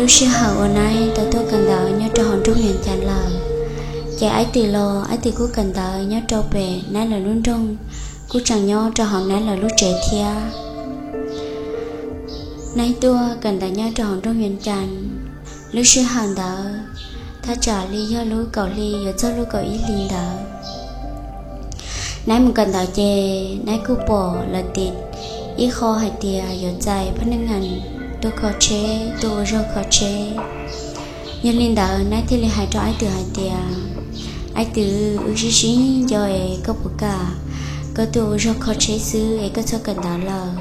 Lub sij hawm uas Naib tau tuaj kawm ntawv nyob rau hauv nroog Vias Cas lawm, ces Aib Twm los Aib Twm kuj kawm ntawv nyob rau pem Naib lawv lub nroog, kuj tseem nyob rau hauv Naib lawv lub tsev thiab. Naib tuaj kawm ntawv nyob rau hauv nroog Vias Cas, lub sij hawm ntawd thaj tsam li yog lub kaum hli yuav txog lub kaum ib hli ntawd. Naib mus kawm ntawv ces Naib kuj pom lawv tim ib qho hais tias yuav txais phab neej nees tuaj kho tsheb, tuaj ua zog kho tsheb. Yog li ntawd Naib thiaj li hais rau Aib Twm hais tias, Aib Twm, wb sib sib nco es koj puas kam koj tuaj ua zog kho tsheb xwb es koj txhob kawm ntawv lawm,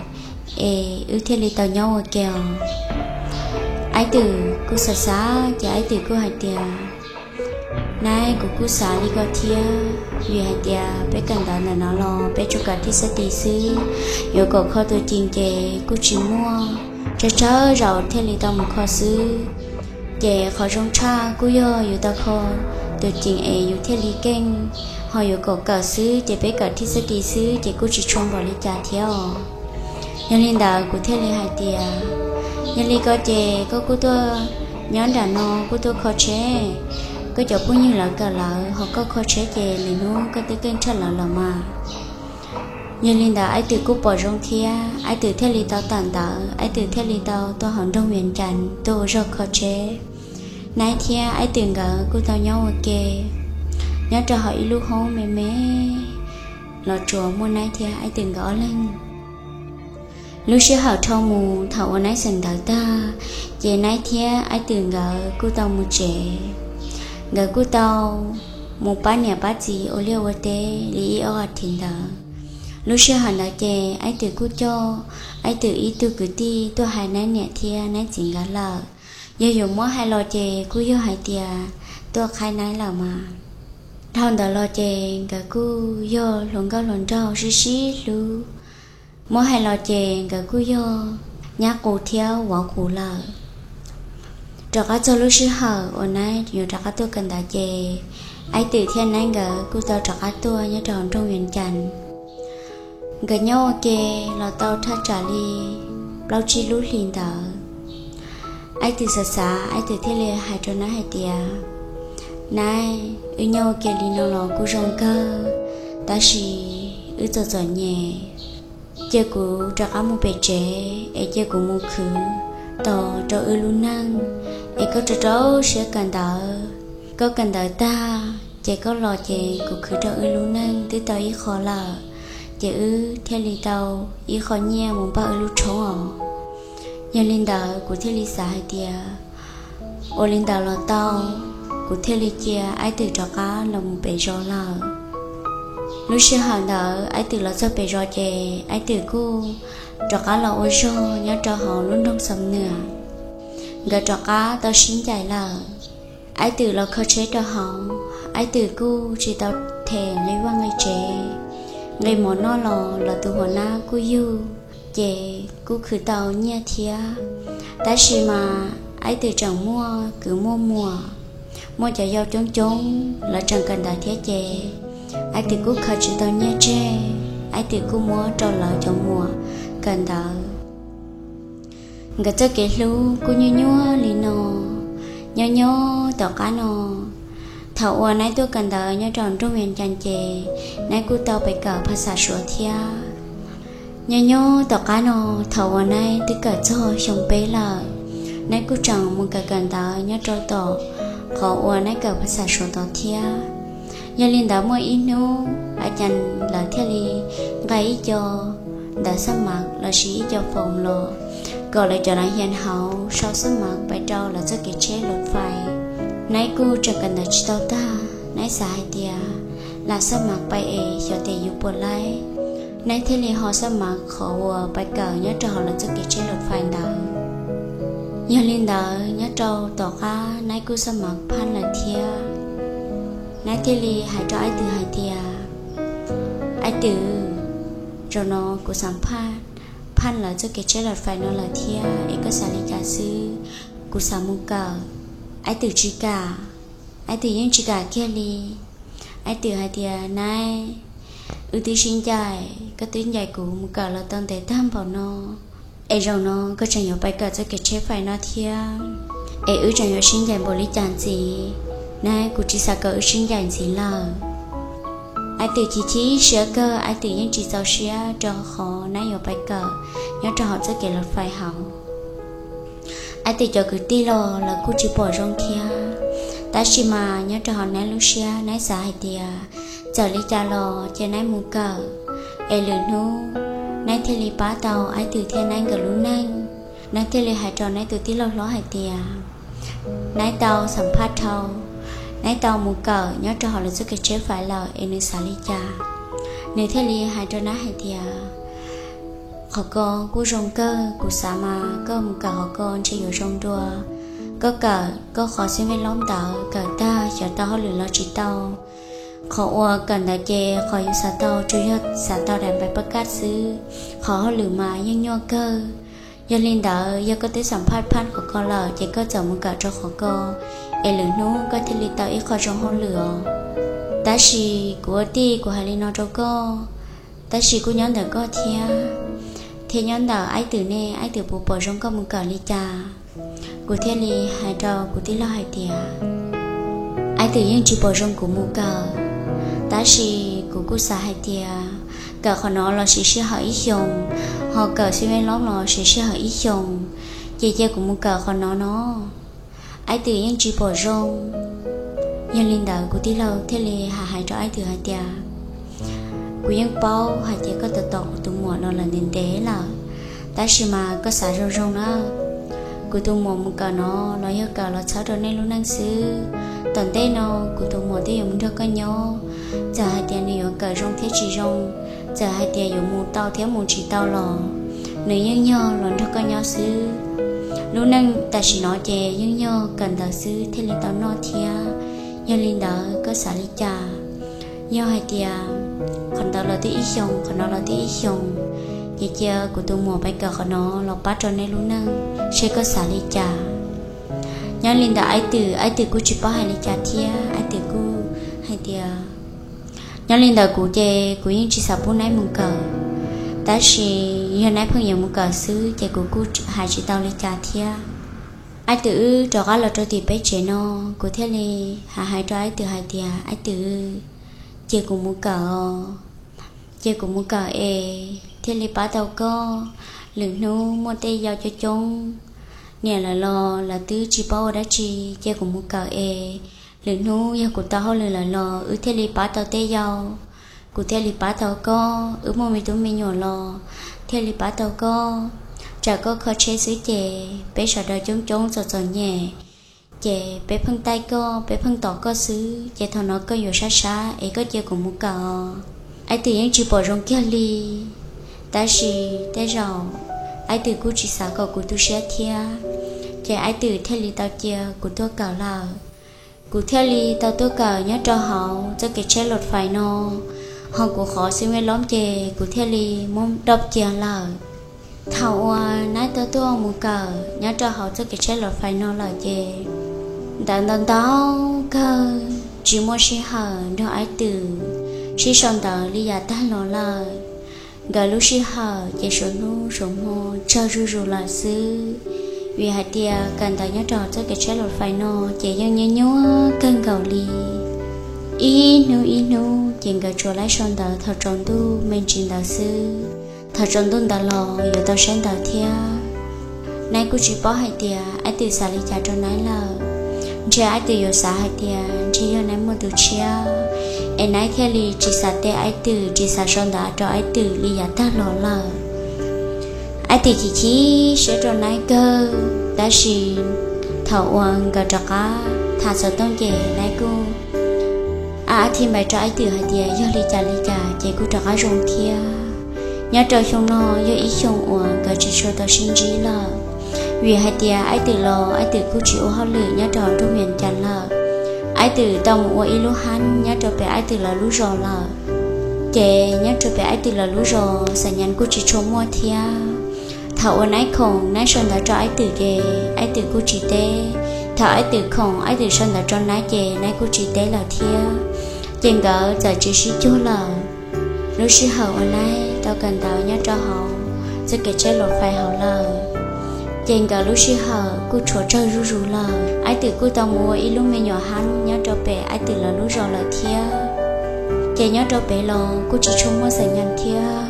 es wb thiaj li tau nyob ua ke os. Aib Twm kuj xav xav ces Aib Twm kuj hais tias, Naib, kuv kuj xav li ko thiab, vim hais tias peb kawm ntawv ntawm no los peb tsuas kawm thij xab tis xwb, yuav kom kho tus cees ces kuj tsis muaj, tsawg tsawg zaus thiaj li tau mus kho xwb. Ces qhov zoo tshaj kuj yog yus tau kho tus cees es yus thiaj li keej, ho yuav kom kawm xwb ces peb kawm thij xab tis xwb ces kuj tsis tshua npaum li cas thiab os. Yog li ntawd kuv thiaj li hais tias, Yog li ko ces koj kuj tuaj nyob nram no kuj tuaj kho tsheb, koj cov phooj ywg lawv kawm lawv ho koj kho tsheb ces lwm hnub koj twb keej tshaj lawv los mas. Yog li ntawd Aib Twm kuj pom zoo thiab, Aib Twm thiaj li tau tawm ntawv, Aib Twm thiaj li tau tuaj hauv nroog Vias Cas tuaj ua zog kho tsheb. Naib thiab Aib Twm nkawd kuj tau nyob ua ke nyob rau hauv ib lub hoob me me los tsuas muaj Naib thiab Aib Twm nkawd ob leeg. Lub sij hawm dhau mus thaum uas Naib xeem ntawv tag, ces Naib thiab Aib Twm nkawd kuj tau mus tsev. Nkawd kuj tau mus pab niam pab txiv ua liaj ua teb li ib ob as thiv ntawd. Lub sij hawm ntawd ces Aib Twm kuj coj Aib Twm ib tug kwv tij tuaj hais Naib niam thiab Naib txiv nkawd lawm. Yog yuav muab hais los ces kuj yog hais tias tuaj qhaib Naib lawm mas. Dhau ntawd los ces nkawd kuj yog hluas nkauj hluas nraug sib sib hlub. Muab hais los ces nkawd kuj yog nyab qus thiab vauv qus lawm. Rov qab txog lub sij hawm uas Naib yuav rov qab tuaj kawm ntawv ces Aib Twm thiab Naib nkawd kuj tau rov qab tuaj nyob rau hauv nroog Vias Cas. Nkawd nyob ua ke los tau thaj tsam li plaub tsib lub hlis ntawd. Aib Twm xav xav, Aib Twm thiaj li hais rau Naib hais tias, Naib, wb nyob ua ke li no los kuj zoo kawg, tab sis wb txom txom nyem. Cia kuv rov qab mus pem tsev es cia kuv mus khwv tos rau wb lub neej, es koj rau rau siab kawm ntawv. Koj kawm ntawv tag ces koj los ces kuv khwv rau wb lub neej twb tau ib qho lawm, ces wb thiaj li tau ib qho nyiaj mus npaj wb lub tshoob os. Yog li ntawd kuv thiaj li xav hais tias ua li ntawd los tau. Kuv thiaj li cia Aib Twm rov qab los mus pem zos lawm. Lub sij hawm ntawd Aib Twm los txog pem zos ces Aib Twm kuj rov qab los ua zog nyob rau hauv lub nroog Xam Nuam. Nkawd rov qab tau sib ncaim lawm. Aib Twm los kho tsheb rau hauv, Aib Twm kuj tsis tau them nqi vaj nqi tsev, nqi mov noj los los tus hua nab kuj yug, ces kuj khwv tau nyiaj thiab. Tab sis mas Aib Twm tseem muaj kwv muaj muam, muaj cov yau coob coob lawv tseem kawm ntawv thiab ces Aib Twm kuj khaws tsis tau nyiaj tseg, Aib Twm kuj muab rau lawv cov muam kawm ntawv. Nkawd txoj kev hlub kuj nyuaj nyuaj li no. Nyob nyob tom qab no, thaum uas Naib tuaj kawm ntawv nyob rau nroog Vias Cas ces Naib kuj tau pais kawm phas xas Suav thiab. Nyob nyob tom qab no, thaum uas Naib twb kawm txog xyoo peb lawm, Naib kuj tseem mus kawm kawm ntawv nyob rau tom qhov uas Naib kawm phas xas Suav tod thiab. Yog li ntawd muaj ib hnub a cas lawv thiaj li nqa ib co ntawv xab mav lossis ib co foos los kom lawv cov nas hias hauv sau xab mav pais rau lawv txoj kev tsheb lus fais. Naib kuj tseem kawm ntawv tsis tau tag, Naib xav hais tias lam xab mav pais es xyov tes yuav puas laib. Naib thiaj li ho xab mav qhov uas pais kawm nyob rau hauv lawv txoj kev tsheb lus fais ntawd. Yog li ntawd nyob rau tom qab Naib kuj xab mav phaj lawm thiab. Naib thiaj li hais rau Aib Twm hais tias, Aib Twm, zaum no kuv xav phaj, phaj lawv txoj kev tsheb lus fais no lawm thiab es koj xav li cas xwb? Kuv xav mus kawm. Aib Twm tsis kam, Aib Twm yeej tsis kam kiag li. Aib Twm hais tias, Naib, wb twb sib ncaim, koj twb ncaim kuv mus kawm los tau ntev tag npaum no, es zaum no koj tseem yuav pais kawm txoj kev tsheb fais no thiab. es wb tseem yuav sib ncaim npaum li cas ntxiv? Nab, kuv tsis xav kom wb sib ncaim ntxiv lawm. Aib Twm chim chim siab kawg, Aib Twm yeej tsis txaus siab rau qhov Nab yuav pais kawm nyob rau hauv txoj kev lav fais hauv. Aib Twm cov kwv tij los lawv kuj tsis pom zoo thiab, tab sis mas nyob rau hauv Nab lub siab, Nab xav hais tias txawm li cas los ces Nab mus kawm, es lwm hnub Nab thiaj li pab tau Aib Twm thiab Nab nkawd lub neej. Nab thiaj li hais rau Nab tus tij laug hlob hais tias Nab tau xam phaj dhau, Nab tau mus kawm nyob rau hauv lawv txoj kev tsheb fais lawm es nws xav li cas. Nws thiaj li hais rau Nab hais tias qhov ko kuj zoo kawg, kuv xav mas koj mus kawm qhov ko ntshe yuav zoo dua. Koj kawm koj qhov xib vej lob ntawd kawm tag xyov tau hauj lwm los tsis tau. Qhov uas kawm ntawd ces qhov yus xav tau tsuas yog xav tau daim npav pab kaj xwb, qhov hauj lwm mas yeej nyuaj kawg. Yog li ntawd yog koj twb xam phaj phaj qhov ko lawm ces koj txawm mus kawm rau qhov ko, es lwm hnub koj thiaj li tau ib qho zoo hauj lwm os. Tab sis kuv ua tij kuv hais li no rau koj, tab sis kuj nyob ntawm koj thiab, thiab nyob ntawm Aib Twm ne, Aib Twm puas pom zoo koj mus kawm li cas? Kuv thiaj li hais rau kuv tij laug hais tias Aib Twm yeej tsis pom zoo kuv mus kawm, tab sis kuv kuj xav hais tias kawm qhov no los siv sij hawm ib xyoos, ho kawm xib vej lob los siv sij hawm ib xyoos, ces cia kuv mus kawm qhov no no. Aib Twm yeej tsis pom zoo. Yog li ntawd kuv tij laug thiaj li hais hais rau Aib Twm hais tias kuv yeej paub hais tias koj tos tos kuv tus muam no lawm ntev ntev lawm, tab sis mas koj xav zoo zoo na. Kuv tus muam mus kawm no los yog kawm los txhawb rau nej lub neej xwb. Tom ntej no kuv tus muam twb yuav mus nrog koj nyob, txawm hais tias nws yuav kawm zoo thiab tsis zoo, txawm hais tias yuav mus tau thiab mus tsis tau los nws yeej yog los nrog koj nyob xwb. Lub neej tam sim no ces yeej yog kawm ntawv xwb thiaj li tau noj thiab. Yog li ntawd koj xav li cas? Yog hais tias qhov ntawd los twb ib xyoos, qhov no los twb ib xyoos, ces cia kuv tus muam pais kawm qhov no los pab rau nej lub neej, seb koj xav li cas. Nyob li ntawd Aib Twm, Aib Twm kuj tsis paub hais li cas thiab, Aib Twm kuj hais tias nyob li ntawd kuv ces kuv yeej tsis xav pub Nab mus kawm, tab sis yog Nab pheej yuav mus kawm xwb ces kuv kuj hais tsis tau li cas thiab. Aib Twm wb rov qab los rau tim peb tsev no, kuv thiaj li hais hais rau Aib Twm hais tias Aib Twm, cia kuv mus kawm os, cia kuv mus kawm es thiaj li pab tau koj. Lwm hnub muaj tej yau coob coob, niam lawv los lawv twb tsis paub ua dab tsi, cia kuv mus kawm es lwm hnub yog kuv tau hauj lwm lawm los wb thiaj li pab tau tej yau, kuv thiaj li pab tau koj, wb muaj me tub me nyuam los thiaj li pab tau koj. Tsam koj kho tsheb xwb ces peb sawv daws coob coob txom txom nyem, ces peb pheej taij koj, peb pheej tos koj xwb, ces thaum no koj yuav sab sab es koj cia kuv mus kawm os. Aib Twm yeej tsis pom zoo kiag li, tab sis tej zaum Aib Twm kuj tsis xav kom kuv tu siab thiab, ces Aib Twm thiaj li tau cia kuv tuaj kawm lawm. Kuv thiaj li tau tuaj kawm nyob rau hauv txoj kev tsheb los fais no, ho kuv qhov xib vej lob ces kuv thiaj li muab doj cia lawm. Thaum uas Nab tau tuaj mus kawm nyob rau hauv txoj kev tsheb los fais no lawm ces ntawd ntau ntau kawg, tsis muaj sij hawm nrog Aib Twm sib sau ntawv li yav tag los lawm. Nkawd lub sij hawm ces suav hnub suav hmo tsawg zuj zus lawm xwb, vim hais tias kawm ntawv nyob rau txoj kev tsheb los fais no ces yeej nyuaj nyuaj kawg nkaus li. Ib hnub ib hnub ces nkawd tsuas laib sau ntawv thaum tsaus ntuj me ntsis ntawd xwb. Thaum tsaus ntuj ntawd los yuav tau saib ntawv thiab. Nab kuj tsis paub hais tias Aib Twm xav li cas rau Nab lawm. Ntshe Aib Twm yuav xav hais tias ntshe yog Nab muaj tus tshiab, es Nab thiaj li tsis xav teb Aib Twm, tsis xav sau ntawv rau Aib Twm li yav tag los lawm. Aib Twm chim chim siab rau Nab kawg, tab sis thaum uas nkawd rov qab tham xov tooj ces Nab kuj a a thi npaim rau Aib Twm hais tias yog li cas li cas ces kuj rov qab zoo thiab. Nyob rau xyoo no yog ib xyoo uas nkawd tsis tshua tau sib ntsib lawm, vim hais tias Aib Twm los Aib Twm kuj tsis ua hauj lwm nyob rau nruab Vias Cas lawm. Aib Twm tau mus ua ib lub hab nyob rau pem Aib Twm lawv lub zos lawm. Ces nyob rau pem Aib Twm lawv lub zos xa nyas kuj tsis tshua muaj thiab. Thaum uas Nab khoom Nab sau ntawv rau Aib Twm ces Aib Twm kuj tsis teb. Thaum Aib Twm khoom Aib Twm sau ntawv rau Nab ces Nab kuj tsis teb lawm thiab. Ces nkawd txawm tsis sib cuag lawm. Lub sij hawm uas Nab tau kawm ntawv nyob rau hauv txoj kev tsheb los fais hauv lawm, Ces nkawd lub sij hawm kuj tshuav tsawg zuj zus lawm. Aib Twm kuj tau mus ua ib lub me nyuam hab nyob rau pem Aib Twm lawv lub zos lawm thiab. Ces nyob rau pem los kuj tsis tshua muaj xeem nyas thiab.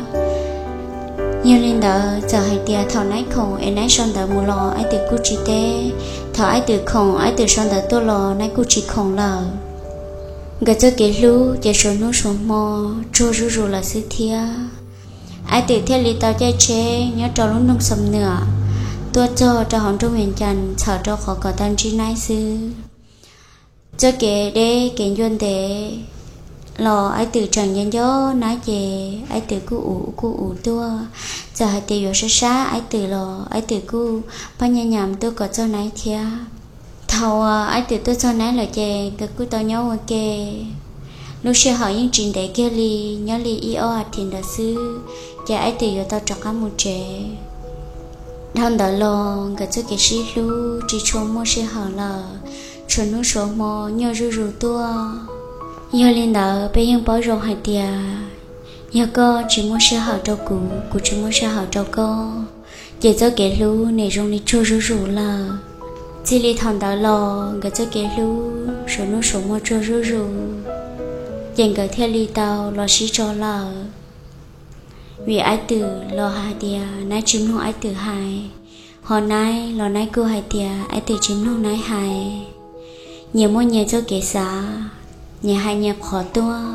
Yog li ntawd txawm hais tias thaum Naib khoom es Naib sau ntawv mus los Aib Twm kuj tsis teb. Thaum Aib Twm khoom Aib Twm sau ntawv tuaj los Naib kuj tsis khoom lawm. Nkawd txoj kev hlub ces suav hnub suav hmo tsuag zuj zus lawm xwb thiab. Aib Twm thiaj li tau caij tsheb nyob rau lub nroog Xam Nwam tuaj txog rau hauv nroog Vias Cas txhawm rau qhov kom tau ntsib Naib xwb. Txoj kev deb kev ncua ntev los Aib Twm tseem nco nco Naib ces Aib Twm kuj ua kuj ua tuaj. Txawm hais tias yuav sab sab Aib Twm los Aib Twm kuj pab nyas nyas tuaj kom txog Naib thiab. Thaum uas Aib Twm tuaj txog Naib lawm ces nkawd kuj tau nyob ua ke. Lub sij hawm yeej tsis ntev kiag li, nyob li ib ob as thiv ntawd xwb ces Aib Twm yuav tau rov qab mus tsev. Dhau ntawd los nkawd txoj kev sib hlub tsis tshua muaj sij hawm lawm, tsuav hnub tsuav hmo nyuaj zuj zus tuaj. Yog li ntawd peb yeej paub zoo hais tias yog koj tsis muaj sij hawm rau kuv, kuv tsis muaj sij hawm rau koj, ces txoj kev hlub nim zoo li tsuag zuj zus lawm. Txij li thaum ntawd los nkawd txoj kev hlub suav hnub suav hmo tsuag zuj zus, ces nkawd thiaj li tau los sib tso lawm. Vim Aib Twm los hais tias Naib tsis mloog Aib Twm hais, ho Naib los Naib kuj hais tias Aib Twm tsis mloog Naib hais. Nyias muaj nyias txoj kev xav, nyias hais nyias qhov tuaj.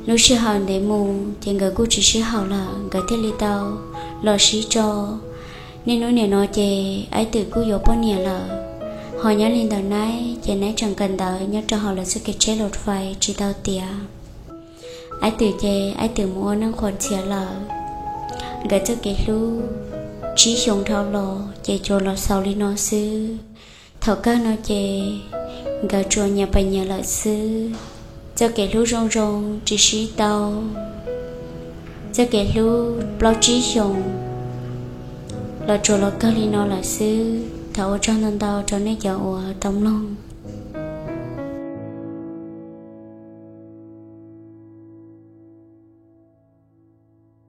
Lub sij hawm ntev mus ces nkawd kuj tsis sib haum lawm, nkawd thiaj li tau los sib tso. Niaj hnub nim no ces Aib Twm kuj yuav poj niam lawm, ho nyob li ntawm Naib ces Naib tseem kawm ntawv nyob rau hauv lawv txoj kev tsheb los fais tsis tau tiav. Aib Twm ces Aib Twm mus ua neej qhuas ntxhias lawm. Nkawd txoj kev hlub tsib xyoos dhau los ces tsuas los xaus li no xwb. Thaum kawg no ces nkawd tsuas nyias pes nyias lawm xwb. Txoj kev hlub zoo zoo tsis sib tau. Txoj kev hlub plaub tsib xyoos los tsuas los kawg li no lawm xwb. Thov ua tsaug ntau ntau rau nej cov uas tau mloog.